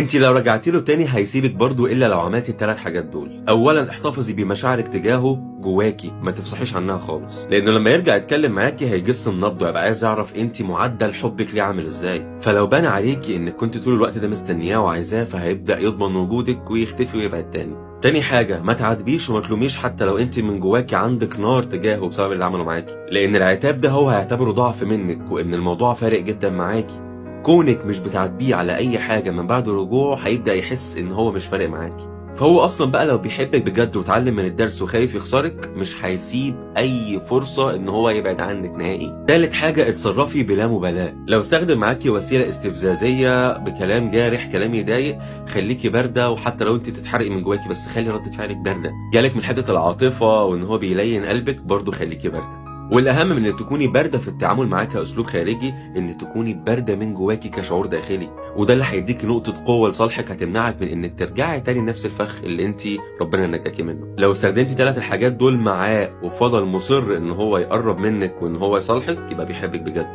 انت لو رجعتي له تاني هيسيبك برضو الا لو عملتي الثلاث حاجات دول. اولا، احتفظي بمشاعرك تجاهه جواكي، ما تفصحيش عنها خالص، لانه لما يرجع يتكلم معاكي هيجس النبض ويبقى عايز يعرف انت معدل حبك ليه عامل ازاي. فلو بان عليكي انك كنت طول الوقت ده مستنياه وعايزاه، فهيبدا يضمن وجودك ويختفي ويبعد تاني. تاني حاجة، ما تعاتبيش وما تلوميش حتى لو انت من جواكي عندك نار تجاهه بسبب اللي عمله معاكي، لان العتاب ده هو هيعتبره ضعف منك وان الموضوع فارق جدا معاكي. كونك مش بتعاتبيه على اي حاجة من بعد رجوعه، هيبدأ يحس ان هو مش فارق معاكي. فهو اصلا بقى لو بيحبك بجد وتعلم من الدرس وخايف يخسرك، مش هيسيب اي فرصة ان هو يبعد عنك نهائي. تالت حاجة، اتصرفي بلا مبالاة. لو استخدم معاكي وسيلة استفزازية بكلام جارح، كلام يضايق، خليكي باردة، وحتى لو انت تتحرقي من جواكي بس خلي ردة فعلك باردة. جالك من حتة العاطفة وان هو بيلين قلبك، برضه خليكي باردة. والاهم من ان تكوني باردة في التعامل معاه كاسلوب خارجي، ان تكوني باردة من جواكي كشعور داخلي، وده اللي هيديكي نقطة قوة لصالحك، هتمنعك من انك ترجعي تاني لنفس الفخ اللي انت ربنا نجاكي منه. لو استخدمتي ثلاث الحاجات دول معاه وفضل مصر ان هو يقرب منك وان هو يصالحك، يبقى بيحبك بجد.